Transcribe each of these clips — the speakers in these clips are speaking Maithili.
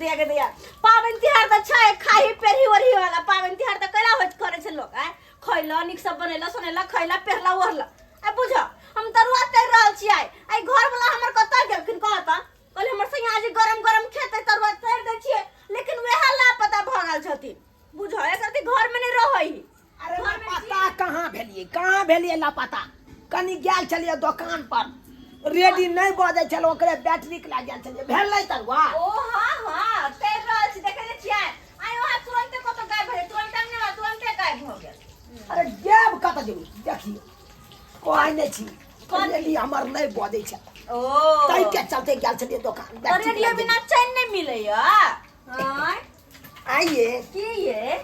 दैया के दैया पाबनि तिहार तऽ छै खाही पेरही ओढ़ी वाला पाबनि तिहार तऽ कैला होइत करै छै लोक आँय खैला नीक से बनेला सोनेला खैला पेरला ओढ़ला आ बुझ हम तरुआ तर रहल छी आइ आइ घर वाला हमर कतऽ गेलखिन कह तऽ कहले हमर सैया जी गरम गरम खेतै तरुआ तर दै छियै लेकिन वएह लापता भऽ गेल छथिन बुझ एकर घर में नहीं रहै अरे लापता कहाँ भेलियै कहाँ भेलियै लापता कनि गेल छलियै दोकान पर रेडी नहि बजै छल ओकरे बैटरीक लए गेल छलियै भेल नहि तरुआ ओ हाँ हाँ तैर रहल छी देखै नहि छियै आइ वहाँ तुरन्ते कतौ गायब भऽ गेल तुरन्ते नहि तुरन्ते गायब भऽ गेल अरे गायब कतऽ जेबै देखियौ कहै नहि छी रेडी हमर नहि बजै छै ओ ताहिके चलते गेल छलियै दोकान तो बैटरीक रेडियो लए बिना चैन नहीं मिलैया आँय आइए की ये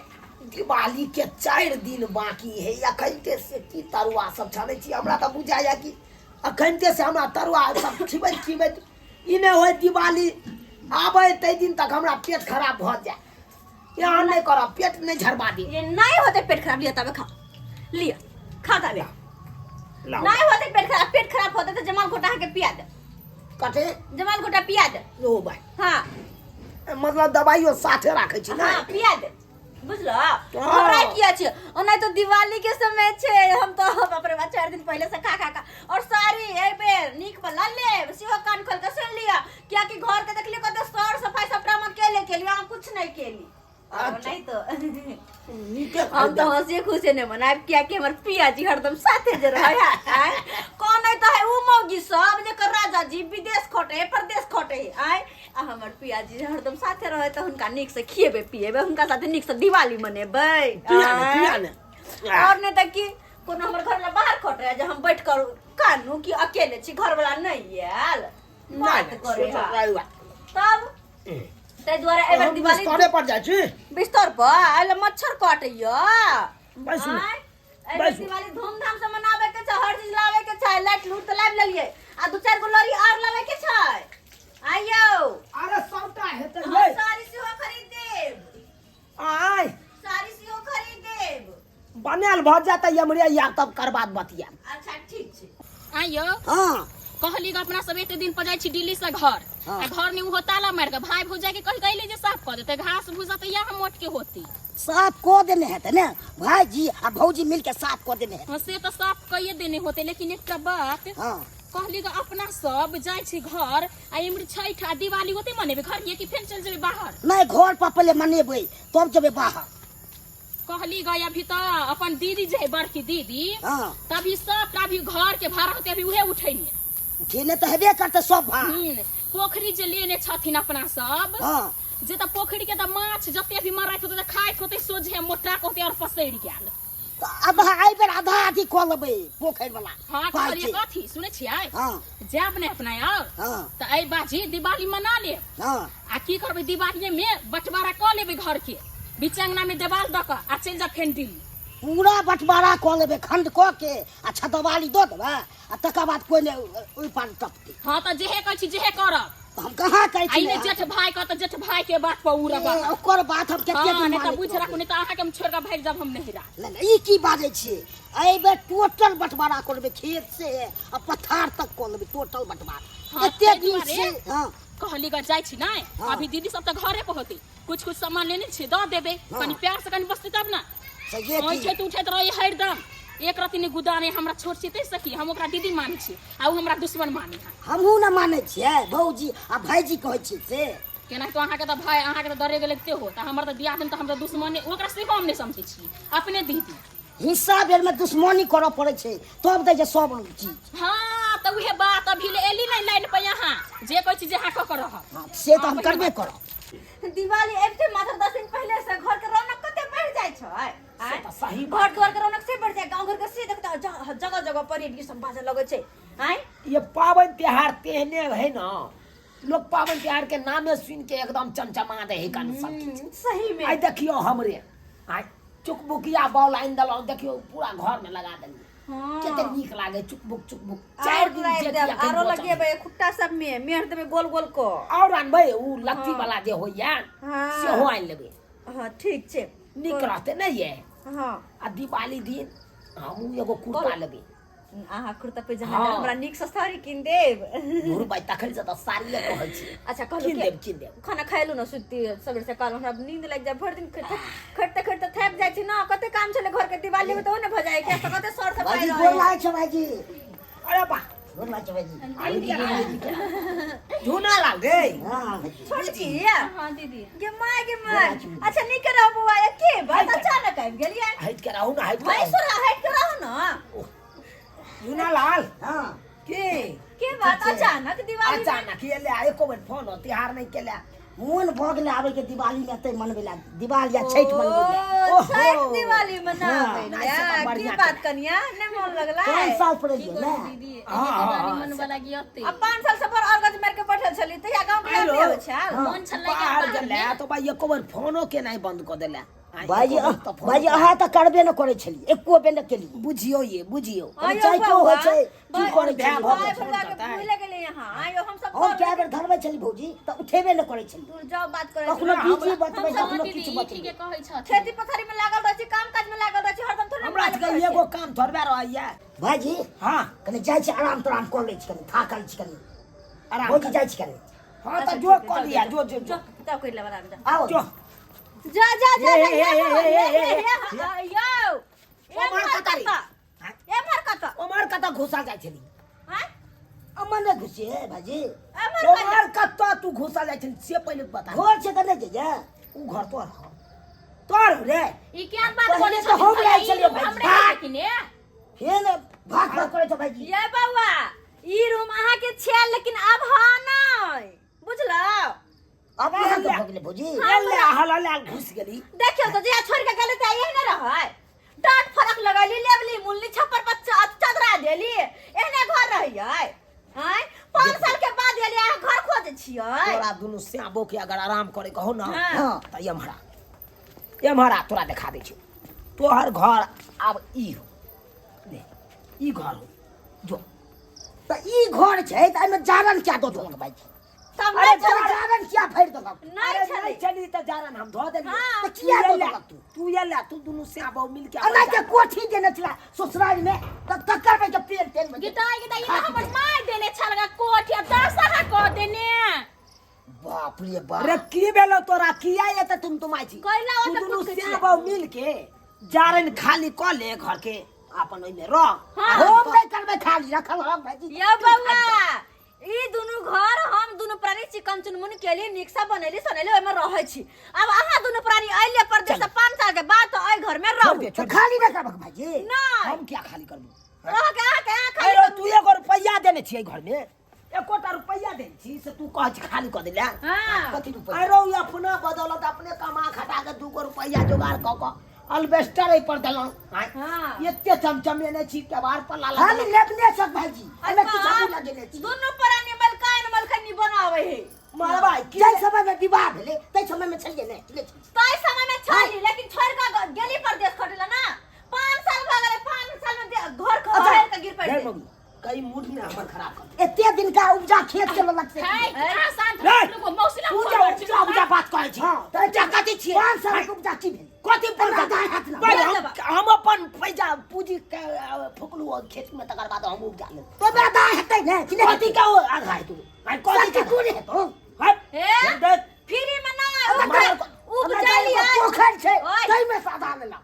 दिवाली के 4 दिन बाकी है अखनते से की तरुआ सब छानै छी हमरा तऽ बुझाइया कि अखनते से हमरा तरुआ सब खिबैत खिबैत ई नहि होय दिवाली आबै ताहि दिन तक हमरा पेट खराब भऽ जाय यहाँ नहि करब पेट नहि झरबा दी ये नहीं होते पेट खराब लिया तबे खा लिया खा तबे लाओ नहीं होते पेट खराब पेट खराब होते तो जमाल घोटा के पिया दे कटे जमाल घोटा पिया दे ओ भाई हाँ मतलब दवाइयो साथे राखै छी हाँ ने पिया दे बुझलो घबराइ किया छी ओना तो दिवाली के समय छै हम तो बाप रे बाप 4 दिन पहले से खा खा खा और साड़ी एहि बेर नीक वाला लेब सेहो कान खोल के सुन लिअ कियाकि घर के देखलियै कते सर सफाई सबटा हम अकेले केली अहाँ कुछ नहीं केली अच्छा। नहीं तो नीके हम तो हंसी खुशी नहीं मनायब कियाकि हमर पिया जी हरदम साथे जे रहे आय कौन नहीं तो है उ मौगी सब जेकर राजा जी विदेश खटे परदेश खटे आय आ हमर पिया जी हरदम साथे रहे तो हुनका नीक से खिएबे पिएबे हुनका साथे नीक से दिवाली मनेबै किया ने आँय। किया ने और नहीं तऽ की कोनो हमर घर वाला बाहर खटे जे हम बैठ कर कानू कि अकेले छी घर वाला नहीं आयल नहि बात नहि, करे सोचल हा। रही बात। तब ताहि दुआरे एहि बेर हम दिवाली बिस्तरे पर जाइ छी बिस्तर पर आयल मच्छर काटैया बैसू ने। आँय, एहि बेर बैसू। दिवाली धूमधाम से मनावे के छै हर चीज लावे के छै लाइट लूट तऽ लाबि लेलियै आ दू चारि गो लड़ी आर लावे के छै आइयौ अरे सबटा हेतै हम यै साड़ी सेहो खरीद देब आय साड़ी सेहो खरीद देब बनायल भऽ जातै एमरे या तब कर बात बतिया अच्छा ठीक छै आइयो हाँ कहली ग अपना सब एते दिन पर जाइ छी दिल्ली से घर हाँ। आ घर में उहो ताला मार के भाई भौजाई के कह गईले जे साफ कर देते घास भूसा तो या हम मोट के होती साफ कऽ देने हेतै ने भाईजी आ भौजी मिलके साफ कऽ देने हेतै हाँ से तो साफ कइए देने होते लेकिन एकटा बात हाँ कहली ग अपना सब जाइ छी घर आ इम्हर छठ आ दिवाली होते मनेबे घर ये कि फेर चल जेबे बाहर नहि घर पर पहिले मनेबै तब जेबै बाहर कहली गई अभी तो अपन दीदी जे है बड़की दीदी हाँ तभी सब अभी घर के भाड़ा होते अभी उहे उठेने उठेने तऽ हेबे करतै सब भाड़ पोखरी जे लेने छथिन अपना सब हाँ जे तऽ पोखरी के तऽ माछ जते भी मरैत होते तऽ खाइत होते सोझे मोटा के होते और पसरि गेल तऽ आधा एहि बेर आधा आधी कऽ लेबै पोखरि वाला हाँ पाइ कहलियै के। कथी सुनै छियै हाँ जायब ने अपना और हाँ तऽ एहि बाजी दिवाली मना लेब हाँ आ की करबै दिवालीए में बंटवारा कऽ लेबै घर के बीच अंगना में देवाल दऽ कऽ आ चलि जाब फेर दिल्ली पूरा बंटवारा कऽ लेबै खंड कऽ के आ छतवाली दऽ देबै आ तकर बाद कोइ नहि ओहि पार टपतै हाँ तऽ जेहे कहै छी जेहे करब तऽ हम कहाँ कहै आ छी ई नहि जेठ भाई कह तऽ जेठ भाई के बात पर उड़ब ए, ओकर बात हम कते हाँ दिन नहि तऽ मानैत बुझि रहबै। राखू नहि तऽ अहाँके हम छोड़ि कऽ भागि जाब हम नहिरा नहि नहि, ई की बाजै छियै एहि बेर टोटल बंटवारा कऽ लेबै खेत से आ पथार तक कऽ लेबै टोटल बंटवारा हाँ, एते ताहि दिन दुआरे से हाँ कहली ग जाइ छी नहि हाँ। अभी दीदी सब तऽ घरे पर होती कुछ कुछ सामान लेने छियै दऽ देबै हाँ। कनि प्यार से कनि बसतै तब ने सहिए की उठैत उठैत रहै हरदम एक रति नहि गुदा नहि हमरा छोट छी ताहि सखी हम ओकरा दीदी मानै छी आ ओ हमरा दुश्मन मानै है हमहूँ ने मानै छियै भौजी आ भाईजी कहै छियै से केनाहितो अहाँके तऽ भाय अहाँके तऽ डरे गेल लगिते हो तऽ हमर तऽ दियादन तऽ हमरा दुश्मने ओकरा सेहो हम नहि समझै छी अपने दीदी हिस्सा बेरमे दुश्मनी करऽ पड़ै छै तब दै छै सब चीज हाँ तऽ उहे बात अभी ले एली नहि लाइन पर यहाँ जे कहै छी जे अहाँ कऽ कऽ रहब हाँ, से तऽ हम करबे करब दिवाली आबिते मात्र 10 दिन पहिले से घर के रौनक कते बढ़ि जाइ छै आँय? से तऽ सही घर द्वार के रौनक से बढ़ि जाइ गाँव घर के से देखते जगह जगह पर रेडियो सब बाजऽ लगै छै आँय ये पाबनि तिहार तेहने है ना लोग पाबनि तिहार के नामे सुन के एकदम चमचमा दे है कन सब किछु सही में आइ देखियो हमरे आइ चुकबुकिया बॉल आनि देलहुँ देखियो पूरा घर में लगा देलियै हाँ। कते नीक लागे चुकबुक चुकबुक आर 4 दिन लाबि जे देब कि अखन आरो बचल लगेबै खुट्टा सब में मेहर देबै गोल गोल को और आनबै उ लत्ती वाला जे होइया हाँ। सेहो आनि लेबै हाँ ठीक छै नीक रहतै नहि ये हाँ आ दिवाली दिन हमहूँ एगो कुर्ता लेबै अहाँ कुर्ता पैजामा हाँ। हमरा नीक से साड़ी कीन देब। धुर भाई, तखन से तऽ साड़िए कहै छी। अच्छा कहलहुँ कीन कि देब, कीन देब। खाना खायलू न सुति सबेर सकाल, हमरा नींद लागि जाय भरि दिन खटते खटते थाकि जाइ छी न, कते काम छलै घर के, दिवाली में तऽ ओ ने भऽ जाइ के कते सर सफाई भाईजी रहै। गोर लागै छै भाईजी। अरे बा, गोर लागै छै भाईजी। झूना लाल रे। हाँ भाईजी। छोटकी। हाँ दीदी। गे माय गे माय, अच्छा नीक रहो बौआ, के बात अचानक आबि गेलियै? हटि के रहू ने, हटि के भाई रहू। सोरा हटि के रहू न। झूना लाल। हाँ। के के बात अचानक दिवाली में? अचानक एले आ एको बेर फोन तिहार नहि केले। मोन भऽ गेलै आबै के, दिवाली में एतै मनबै ला, दिवाली या छठि मनबै ला। ओ, ओहो। छठि दिवाली मनाबै हाँ, नहि से तऽ ला। की बढ़िआँ। बात कनिया, नहि मोन लगलै? 5 साल पर की एलियै करू ने। दीदी, हाँ, एहि हाँ, दिवाली हाँ, मनबऽ लागी अते। आ 5 साल से पर अर्गज मारि के बैठल छली तहिया गाँव के याद आइरो। नहि आबै छल? मोन छलै कि बाहर बाहर गेले मे। तऽ भाई एको बेर फोनो केनाइ बंद कऽ देले। आइ भाईजी एको बेर तऽ फोनो भाईजी, अहाँ तऽ करबे नहि करै छलियै, एको बेर नहि केलियै। बुझियौ ये, बुझियौ। आइयो चैतो बौआ, होइ छै, की करै भाय छलियै? भऽ भाय फोन बौआ के करतै। भूले गेलियै अहाँ। आइयो हम सब हम कए बेर धरबै छलियै भौजी तऽ उठेबे नहि करै छलियै। दूर जाओ, बात करै कखनो छी। बिजी बतबै, हाँ कखनो दीदी, किछु ई बतबै। ठीके कहै छथिन। खेती पथारी में लागल रहै छी, काम काज में लागल रहै छी, हरदम थोड़े हमरा मोबाइल सबके पर रहै एगो काम थोड़बे रहैया। भाईजी। हाँ। कनि जाइ छी, आराम तराम कऽ लै छी, कनि थाकल छी कनि। आराम भौजी, कर। जाइ छी कनि। हाँ छी। तऽ जो कऽ लिया, जो जो जो जो। तब कर लेब आराम, जा। आउ। जो। जा जा जा। ए, जा ए, ए, ए, ए, ए, ए, ए, यौ, ओमहर एम्हर कतऽ रे? कतऽ? एम्हर कतऽ? ओमहर कतऽ घुसल जाइ छली? आँय? अमर नहि घुसिए भाईजी। एम्हर कतऽ? ओमहर कतऽ तू घुसल जाइ छली से पहिले बता। घर छै तऽ नहि जइए? उ घर तोहर हौ, तोहर हौ रे। ई केहन बात पहिले बोलै तऽ छथिन हम भैया, रहै ई छलियै रूम भाई। हमरे है कि ने? फेर भाग भाग करै छै भाईजी। ये बौआ, ई रूम अहाँ के छै, लेकिन आब हाँ नहि, बुझलौ? आब अहाँके भऽ गेलै भौजी। एले हल हल घुस गेली। देखियौ तऽ, जहिया छोड़ि के गेलै तऽ एहने रहै, डाँट फरक लगैली, लेबली मुल्ली, छप्पर पर चदरा देली, एहने घर रहैयै? आँय, 5 साल के बाद एलियै, अहाँ घर खोजै छियै? तोरा दुनू श्याबो के अगर आराम करे कहो ना, हाँ। तऽ एम्हरा एम्हरा तोरा देखा दै छियौ तोहर घर। आब ई हो ले, ई घर हो जो। तऽ ई घर छै तऽ एहिमे जारन किया दऽ देलक भाईजी? तब अरे नहि तऽ छलै। जारन किया भरि देलक? नहि अरे छलै। नहि छली तऽ जारन हम धऽ देलियै। हाँ। तऽ किया तू दऽ एला, देलक तू? तू एला, तू दुनू श्याबो मिल के एना के कोठी देने छला ससुराल में तऽ तकर में के पेड़ तेल में। गीता गीता, ई तऽ हमर माय देने छल गा कोठी, आ दसहा कऽ देने। बाप रे बाप। रे की भेलो तोरा? किया एते तुम तुमाइ छी? कैला तू ओते दुनू कुदकै छियै? श्याबो मिल के जारन खाली कऽ ले घर के, अपन ओहिमे रह। हाँ। हम नहि करबै खाली, रखल हम भाईजी। यौ बौआ, ई दुनू घर हम दुनू प्राणी चिकन चुनमुन केली, नीक से बनेली सोनेली, ओहिमे रहै छी। आब अहाँ दुनू प्राणी अइले परदेश से 5 साल के बाद, तऽ एहि घर में छोड़ रहू। दे, तऽ छोड़ दे। खाली नहि करबक भाईजी? नहि। हम क्या खाली करबो? रह के अहाँ के अहाँ खाली अरे तू एगो रुपैआ देने छियै घर में? एकोटा रुपैआ देने छी से तू कह छी खाली कऽ देले? हाँ। कथी रुपैआ? अरे ओ अपना बदौलत अपने कमा खटा के दूगो रुपैआ जोगाड़ कऽ कऽ अल्बेस्टर एहि पर देलहुँ। हाँ। एते चमचमेने छी, केबाड़ पर लाला खाली लेपने छक भाईजी, एहिमे किछु हमहूँ लगेने छी। दुनू प्राणी मलकाइन मलखनी बनावे है। मारबा की? जाहि समय में विवाह भेलै ताहि समय में छलियै नहि नहि छलियै? ताहि समय में छली, लेकिन छोड़ के गेली परदेश खटेला ना, 5 साल भऽ गेलै, 5 साल में घर खबर के गिर पड़ि रे गेल। मम्मी, कई मूड ने हमर खराब कर दे। एते दिन का उपजा खेत के लेलक से? है, अहाँ शांत रे, रुकू, मौसी लग तू फोन जे करै छी। उपजा उपजा बात करै छी। हाँ। तऽ उपजा कथी छियै? 5 साल के उपजा की भेल? कथी पर हमरा दाएँ हाथ लग। भाई, हम अपन पैसा पूंजी के फुकलू और खेत में, तकर बाद हम उपजा लेब। तो मेरा दाएँ हेतै ने कि नहि? कथी के ओ आधा हेतौ? भाई, कथी कथी के कोन हेतौ? हट, हे? देख। फ्री में ना हमरा उपजलियै। पोखरि छै, ओए। ताहिमे से आधा लेलक।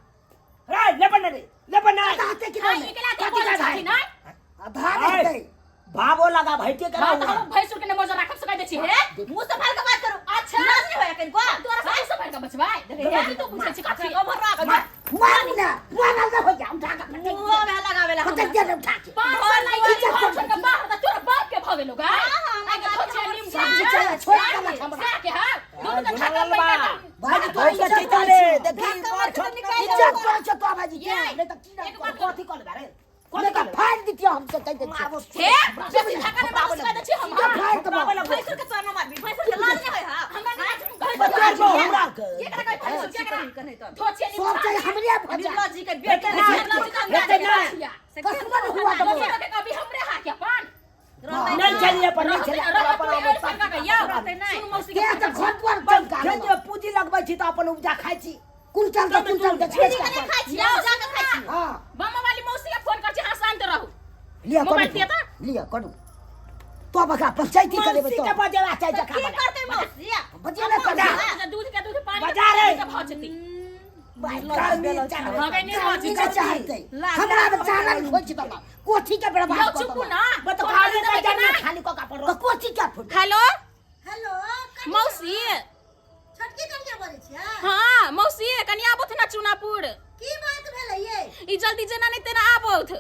रे लेबन रे लेबन। आधा हेतै कि हाँ, नहि? एकला के कथी बोलै के आधा छथिन, हेतै? आँय? आधा नहि हेतै। भावो लगा भैटे के। हाँ, तऽ हम भैंसुर के ने मजर राखब सकै दै छी हे। मुंह से फाड़ के बात करू। अच्छा। लाज नहीं होया कनिको? तोरा से मुँह से फाड़ि कऽ बचबै? देखै तू पूछै छी कथी? कभर राख। मारू ने, मारल नहि होइया, उठा के फटकि मुंह में लगावेला। फटकि दे ने उठा के। 5 साल लागि इज्जत घर कम छोड़ि कऽ बाहर तऽ तोरा बाप के भऽ गेलौ गा? हाँ, आइ के धोछिया नीम हाँ, बेचारा छोड़ि देलक हमरा। सएह के हाँ, दुनू के धक्का पैदा भाईजी, तोरा भैटे इज्जत चिता करै रे छौ। देखी धक्का बड़ मारि के छोट निकालि इज्जत करै छौ तोरा भाईजी के, ये, नहि तऽ की एक बात कथी कहलबै रे? नहि तऽ फाड़ि दितियौ हम से कहि दै छियौ। हे, बेसी धक्का नहि मारू सकै दै छी हम, हाँ। फाड़ि देबौ। भैंसुर के तोरा न मारबी, भैंसुर के लाज नहीं होय। हां, हमरा नहि घर बता दो हमरा के। केकरा कहै भैंसुर, केकरा? कन्है तो धोछिया नीम सब चाहे हमरे भऽ जाए। निर्लज जी के बेटे। निर्लज जी के हेतै नहि। कसमन हुआ देबौ। दोसर के कभी हमरे हाथ के अपन नहीं चलिए पर नहीं चलिए अपन सुन मौसी के। के तऽ घर दुआर चमका खेत देलक। में पूंजी लगबै छी तऽ अपन उपजा खाइ छी। कुंटल के कुंटल बेच बेच फ्री के के खाइ छी, यौ, उपजा के खाइ छी। हाँ। मामा वाली मौसी के फोन कर छी, अहाँ शांत रहू। लिअ करू मोबाइल दिअ तऽ। लिअ करू तब एकरा पंचायती करेबै मौसी के तब बजेबा चाही तऽ जकरा की बजा। करतै मौसी बजेबे करबै जे दूध के दूध पानी के बजा रे। पानी के भऽ जेतै गर्मी चढ़ भऽ गेल निर्लज गर्मी के चढ़तै लाज हमरा लाज बेचारा खोजि देलक कोठी के बर्बाद यौ कऽ चुपू देलक ना बत फोन खाली देबै बजा कि ना नहि? खाली कऽ के अपन तऽ कोठी के फुट हेलो हेलो मौसी छोटकी कनिया बजै छियै हाँ मौसी कनि आबथु ना चुनापुर की बात भेलै ये ई जल्दी जेना नहि तेना आबथु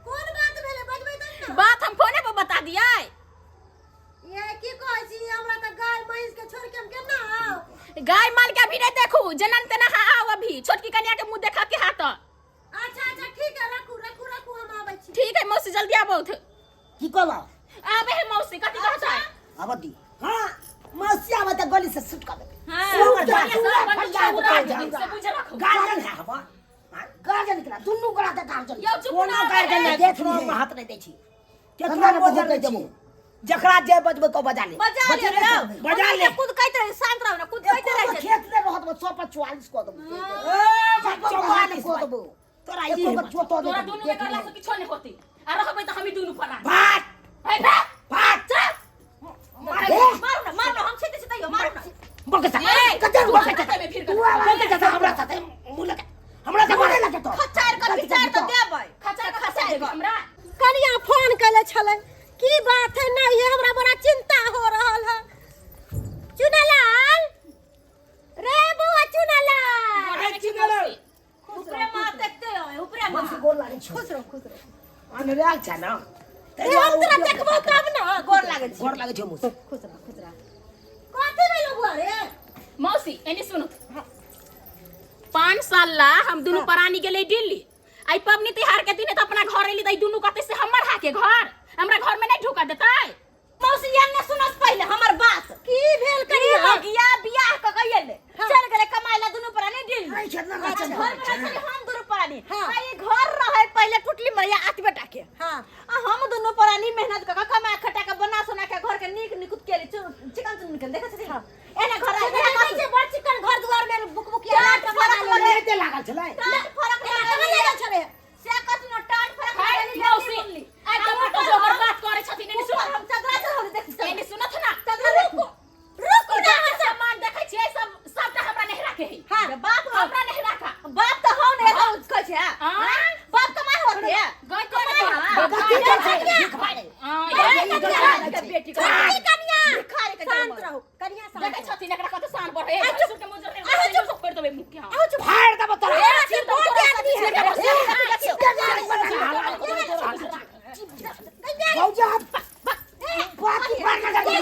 कोन बात भेलै बजबै तब ने बात हम फोने पर बता दियै ये की कहै छी हमरा तऽ गाय महींस के छोड़ के हम केना आउ गाय माल के अभी नहीं देखू जेना न तेना हाँ आओ अभी छोटकी कन्या के मुंह देखा के हाथ अच्छा अच्छा ठीक है रखू रखू रखू हम आबै छी ठीक है मौसी जल्दी आबथु की कहलक आबे है मौसी कथी कहत है आबऽ दी हां मौसी आबै तऽ गली से सुट कर देबै हाँ हमर बढ़िया गाय से पूरा अपन फरिया पूरा देबै। दिन से बुझ रखू गार्जियन है हमर गार्जन केना दुनू गोरा के गार्जन यौ चुप कोनो ना गार्जियन देख नहि केकरो लिहे। हम हाथ नहि दै छी केकरो हमरा बजल बहुत नहि देबो। देबो जकरा जे बजबै को बजा ले बजा ले बजेबे रौ। करबै। बजा ले। कूद कहैत रहे शांत रहो ना कूद कहैत एको रहे गो छै खेत नहि रहत 100 पर 44 कऽ देबो ए, सौ पर 44 कऽ देबो तोरा ई एको गो हिम्मत। चोतो तोरा देबो दुनू के करला से किछो नहीं होती आ रहबै तऽ हमी दुनू फरार भाग हे भाग भाग चल मारे मारू ना मारू ना हम छिते छिते मारू ना बकसा ए, कते तू बकसा हाथ में फिर तू आवाज हमरा साथे मुंह लगा हमरा से मारे लगे तो खचार के विचार तऽ देबै खचा खचा देबी हमरा कनिया फोन कैले छलै की बात है नहीं है हमरा बड़ा चिंता हो रहल है चुनालाल रे बउआ चुनालाल अरे चुनालाल। ऊपरे माँ देखते हो ऊपरे माँ मौसी गोर लागै छौ खुश रहो खुश रहो अनराल छ ना ए, हम तोरा देखबो तब ना गोर लागै छी गोर लागै छौ मुँह खुश रह खुश रह कथी भेलो बुआ रे मौसी एने सुनो 5 साल ला हम दुनू प्राणी गेलै दिल्ली आई पबनी तिहार के दिन तो अपना घर एली त ई दुनू कहते से हमर हा के घर हमरा घर में नहीं ढुका देतै मौसी एने सुनस पहिले हमर बात की भेल करिया गिया बियाह क कइले चल गेले कमाई ला दुनू प्राणी दिल्ली नहीं छै ना अच्छा, छै घर में रहै छली हम दुनू प्राणी आ ई घर रहे पहिले टुटली मरिया आठ बेटा के हां आ हम दुनू प्राणी मेहनत क के कमा खटा के बना सोना के घर के नीक निकुत केली चिकन चुन के देखै छथिन एने घर आइ एने छै बड़ चिकन घर दुआर में बुक बुक या फरक लगे एते लागल छलै टाट फरक लागल छलै से कथि न टाट फरक हाय लागल मौसी आइ तऽ मोटो जोगर बात करे छथिन एने सुनो हम चदरा चढ़ल देख एने सुनत ना चदरा रुकू रुकू ना जते सामान देखै छियै सब सबटा हमरा नहिरा के है हां बाप हम हमरा नहिरा का बाप तो हो ने तो कहै छै हाँ? हां बाप कमाई होते है गई कमाई कथी छै बेटी कन्या भिखारी के शांत रहो कन्या शांत देखै छथिन एकरा कते शान बढ़े आ चुप। के मुजर आ चुप। कर देबै मुख के रहो। चुप फाड़ देबो तोरा ए, अथी बहुत आदमी है भौजी हम बाकी बात ना करी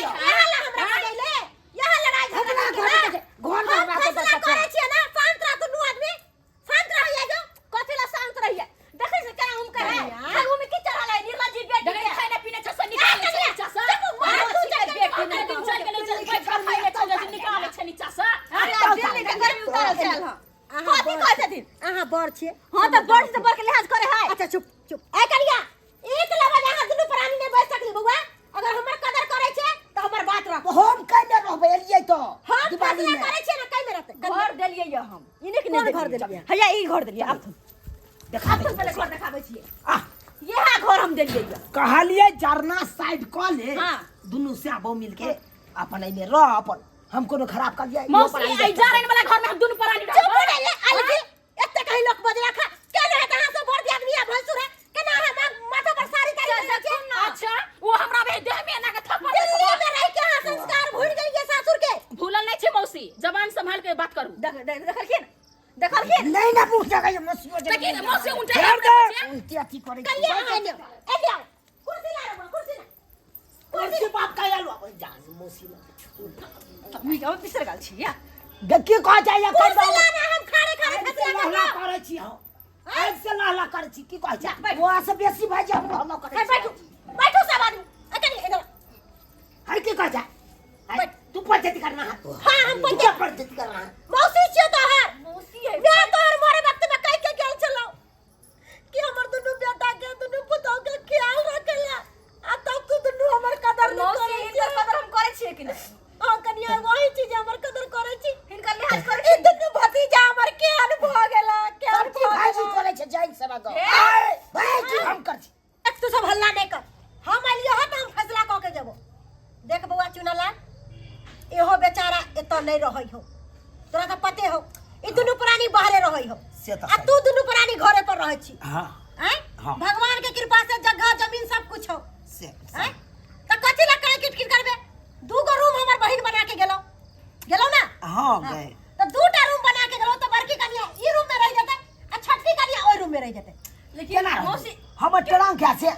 यहाँ ला हमरा बजैले यहाँ लड़ाई झगड़ा हमरा घर में घर में हम हमरा के फैसला करै छियै ना शांत रह दुनू आदमी शांत रह जाइयो कथी ला शांत रहिए देखै छै केना हम कहे आगू में की चढ़ल है निर्लज्जी बेटी के खाना पीना छ से निकाले छै नीचा से मार तू चल बेटी अतरे दिन चल गेलै चल बैठ के खाइ ले चल जाइ निकाले छै नीचा से अरे दिल्ली के गर्मी उतारल छल हँ कथी कहै छथिन अहाँ बड़ छियै हँ तऽ बड़ से बड़ के लिहाज करे है अच्छा चुप चुप ए कनिया एक लबन अहाँ दुनू प्राणी नहि बैस सकली बौआ अगर हमर कदर करै छै तऽ हमर बात रख हम कने रहबै एलियै तो हम दिवाली फैसला में करै छियै ना कै में रहतै घर देलियै ये हम इने के कोन नहीं घर देलियै? हैया ई घर देलियै आब देखा आब पहिले घर देखाबै छियै आ इएह घर हम देलियै ये कहलियै जरना साइड कऽ ले हाँ। दुनू श्याबो मिलके अपन एहिमे रह अपन हम कोनो खराब कहलियै मौसी आई जारन वाला घर में हम दुनू प्राणी चुप हो रे अलगी एते कहीं लोक बजरा खा केना है अहाँ सब बड़ आदमी आ भैंसुर है केना है माथा पर साड़ी ताड़ी पहिरे छै अच्छा वो हमरा में देह में एना के थप्पड़ दिल्ली में रह के अहाँ संस्कार भूल गेलियै सासुर के भूलल नहीं छै मौसी जबान संभाल के बात करू देखलखिन देखलखिन नहीं ना पूछ सकै मौसी देखी ने मौसी उल्टा फेर दे। उल्टी अथी करै छै। कनिया अहाँ एने आओ एने आओ कुर्सी ला रे कुर्सी ला मौसी बाप का आलो अपन जान मौसी लग हम बिसर गेल छी या की कह जाइए कुर्सी ला ना हम खाड़े खाड़े से फैसला लहला करब करै छी हम आज से लहला करै छी की कहै छै वहाँ से बेसी भाई हम हल्ला करै है बैठू बैठू सब आदमी ए कनी इधर है की कहै छै है, तू पंचायती करना है हाँ, हम तू क्या पंचायती करना है मौसी छियो तोहर मौसी है मैं तोहर मरे वक्त में कह के गेल छलौ कि हमर दुनू बेटा के दुनू पुतहु के ख्याल रखेला आ तब तू दुनू हमर कदर नहीं मौसी करै हिनकर छी कदर हम करै छियै कि नहि हां कनिया वही चीज हमर कदर करै छी हिनकर लिहाज करै ई दुनू भतीजा हमर केहन भऽ गेला केहन सब चीज भऽ भाईजी गेला करै छै जाइन सेवा गो हे। भाई हम एलियो ह त हम फैसला क के जेबो। देख बौआ चुनालाल, एहो बेचारा एतऽ नहीं रहै हो, तोरा तऽ पते हो, ई दुनू प्राणी बाहरे रहै हो से तऽ आ तू दुनू प्राणी घरे पर रहै छी। हाँ। आँय? हाँ। भगवान के कृपा से जगह जमीन सब कुछ हो। से आँय? तऽ कथी ला काहे किटकिट करबे? दू गो रूम हमर बहिन बना के गेलौ, गेलौ ना? हाँ, गए। तऽ दूटा रूम बना के गेलौ तऽ बड़की कनिया ई रूम में रह जेतै आ छोटकी कनिया ओहि रूम में रह जेतै। लेकिन केना रहतै? मौसी हमर ट्रंक है से।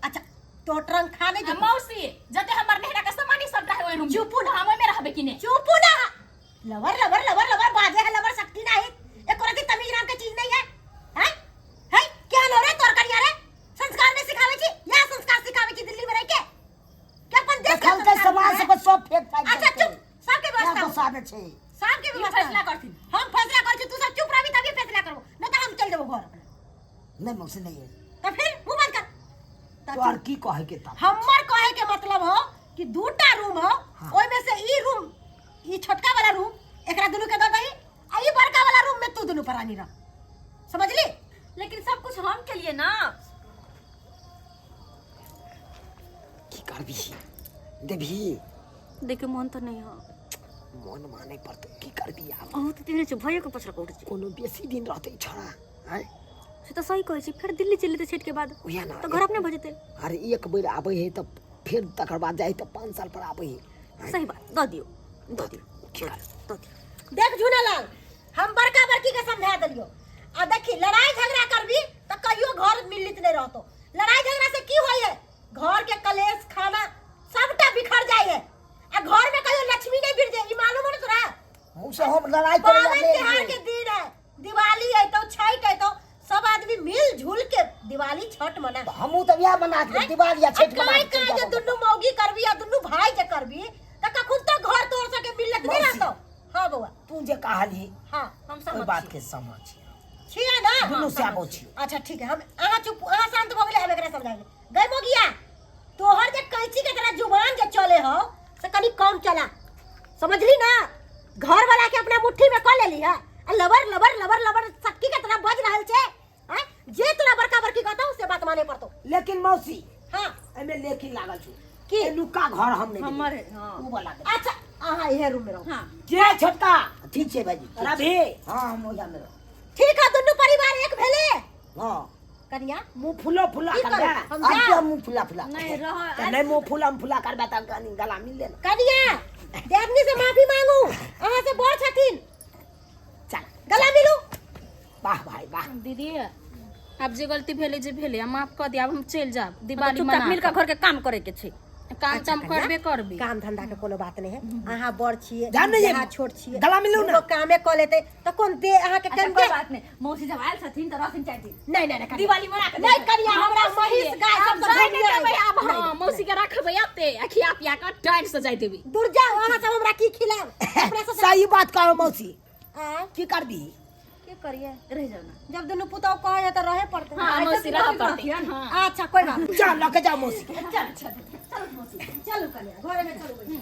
अच्छा, तो ट्रंक खा नहीं आ जेतौ। मौसी, जते हमर नेहरा के सामान ई सबटा है ओइ रूम में। चुपू ना। हम ओइ में रहबे कि ने? चुपू ना। लवर लवर लवर लवर बाजे है, लवर शक्ति नहीं, एको रति तमीज नाम के चीज नहीं है। हैं है क्या लो रे तोर करिया रे? संस्कार नहीं सिखावे छी या संस्कार सिखावे छी दिल्ली में रह के के अपन देश के देखल के संस्कार समाज है? सबके सब फेंक फाक अच्छा देलकै। चुप, सबके क्या व्यवस्था हो। गोसाबे छै? सबके ई व्यवस्था फैसला हो। करथिन। हम फैसला करै छी, तू सब चुप रहबी तभी फैसला करबो, नहीं तो हम चल जेबो घर अपना। नहीं मौसी नहीं है। तो फिर मुंह बंद कर। तो तोहर की कहे के तब? हमर कहे के मतलब हो कि दूटा रूम हो। हाँ। ओय में से ई रूम, ई छोटका वाला रूम एकरा दुनू के दऽ दही आ ई बड़का वाला रूम में तू दुनू प्राणी रह, समझली? लेकिन सब कुछ हम के लिए ना। की करबी देबी? देखे मन तो नहीं हो। मन माने पर तो की करबी आब? बहुत दिन छै भैया के पछरा उठ छै। कोनो बेसी दिन रहतै छोड़ा आँय? से तऽ सही कहै छी, फेर दिल्ली चलि जेतै छठि के बाद। उएह ना। तऽ घर अपने भऽ जेतै। अरे एक बेर आबै है तऽ फेर तकर बाद जाइ तऽ 5 साल पर आबै है। सही बात, दऽ दियौ, दऽ दियौ, की कर? दऽ दियौ। देख झूनालाल, हम बड़का बड़की के समझा देलियो आ देखी लड़ाई झगड़ा करबी तऽ कहियो घर मिलित नहीं रहतो। लड़ाई झगड़ा से की होय है? घर के कलेश खाना सबटा बिखर जाय है आ घर में कहियो लक्ष्मी नहीं बिरजे, ई मालूम हो ना तोरा? मुँह से हम लड़ाई करे ला पावन नहीं त्योहार एलियै। के दिन है, दिवाली है तो छठ है तो सब आदमी मिल जुल के दिवाली छठ मना। तऽ हमहूँ तऽ वएह मना के दिवाली आ छठ मना काय के काय जे दुनू मौगी करबी आ दुनू भाई जे करबी त कखन तो घर तोड़ सके मिलत नहीं मौसी। रहतो। हाँ बौआ। तू जे कहली हाँ, हम ओहि सहमत बात छी। के सहमत छी। छियै ना? दुनू से आबो छी। अच्छा ठीक है, हम अहाँ चुप, अहाँ शांत भऽ गेलै, हम एकरा समझाबै। गई मौगिया, तोहर जे कैंची के तरह जुबान जे चले हो से कनी कम चला, समझली ना? घर वाला के अपना मुट्ठी में कऽ लेली है आ लबर लबर लबर लबर सटकी के तरह बज रहल छै। आँय? जे तोरा बड़का बड़की कहतौ से बात माने पड़तौ। लेकिन मौसी। हाँ। एमे लेकिन लागल छौ। की? एनुका घर हम नहीं देबै। हमर है, हाँ। ऊ वाला देबै। अच्छा, अहाँ इहे रूम में रहू। हाँ। के छोटका? ठीक छै भाईजी, ठीक छै। रवि। हाँ, हम ओहिया में रहू। ठीक है, दुनू परिवार एक भेले। हाँ। कनिया, मुँह फुलो फुला की करबे? करू? हम आज जाएब। किया मुँह फुला फुला? नहीं, रह, तऽ नहीं मुँह फुला फुला करबे तऽ कनी गला मिल ले ना। कनिया, देवनी से माफी मांगू, अहाँ से बड़ छथिन। चल। गला मिलू। वाह भाई वाह। दीदी, आब जे गलती भेलै जे भेलै, आब माफ कऽ दिअ, आब हम चलि जायब दिवाली चुपचाप मना मिल कऽ घर के काम करे के छै। काम ताम करबे करबे। काम धंधा के कोनो बात नहीं है, अहाँ बड़ छियै, जान नहीं अहाँ छोट छियै, गला मिलू ना। दुनू कामे कऽ लेतै तऽ कोन दे अहाँ के अच्छा, केन कोई दे? बात नहीं, मौसी जब आयल छथिन तऽ रहथिन 4 दिन। नहीं, नहीं, नहीं, कनिया। दिवाली मना के नहीं, देबै। कनिया, हमरा महींस गाय सब आब तऽ जाय नहि घूमिए देबै, आब नहीं, हाँ, नहीं, मौसी के रखबै एते, आ खिया पिया कऽ टाइट से जाय देबै। दूर जाओ, अहाँ सब हमरा की खिलाएब? अपना सब सही बात कहो मौसी। आँय? की करबी? की करिए? रह जाओ ना। जब दुनू पुतोह कहै है तऽ रहे पड़तै। हाँ, अच्छा, मौसी तू रहऽ कथी पड़तै। कहथिन? हाँ। अच्छा, कोई बात नहीं। चल, लऽ के जाओ मौसी। चल, चल, चल मौसी। चलू कनिया, घरे में चलू।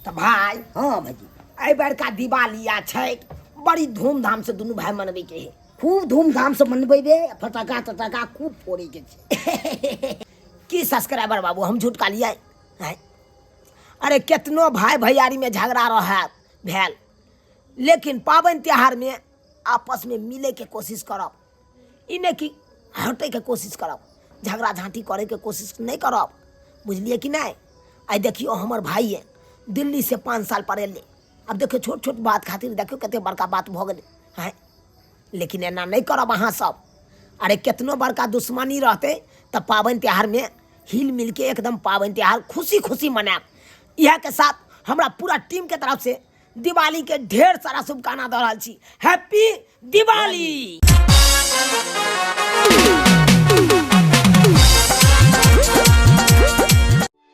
तऽ भाई। हाँ भाईजी। एहि बड़का दिवाली आ छठि बड़ी धूमधाम से दुनू भाई मनबै के है। खूब धूमधाम से मनबेबे, फटाका तटाका खूब फोड़े के छै। की सब्सक्राइबर बाबू, हम झूठ कहलियै? हैं? अरे केतनो भाई भैयारी में झगड़ा रहे भेल, लेकिन पाबनि त्योहार में आपस में मिले के कोशिश करब, ई नहि कि हटै के कोशिश करब, झगड़ा झाँटी करे के कोशिश नहीं करब, बुझलियै कि नहि? आइ देखियौ हमर भाई है दिल्ली से 5 साल पर एलै, आब देखियौ छोट छोट बात खातिर देखियौ कते बड़का बात भऽ गेलै। हैं? लेकिन एना नहीं करब अहाँ सब। अरे केतनो बड़का दुश्मनी रहतै तऽ पाबनि त्योहार में हिल मिल के एकदम पाबनि त्योहार खुशी खुशी मनायब। इएह के साथ हमरा पूरा टीम के तरफ से दिवाली के ढेर सारा शुभकामना दऽ रहल छी। हैप्पी दिवाली।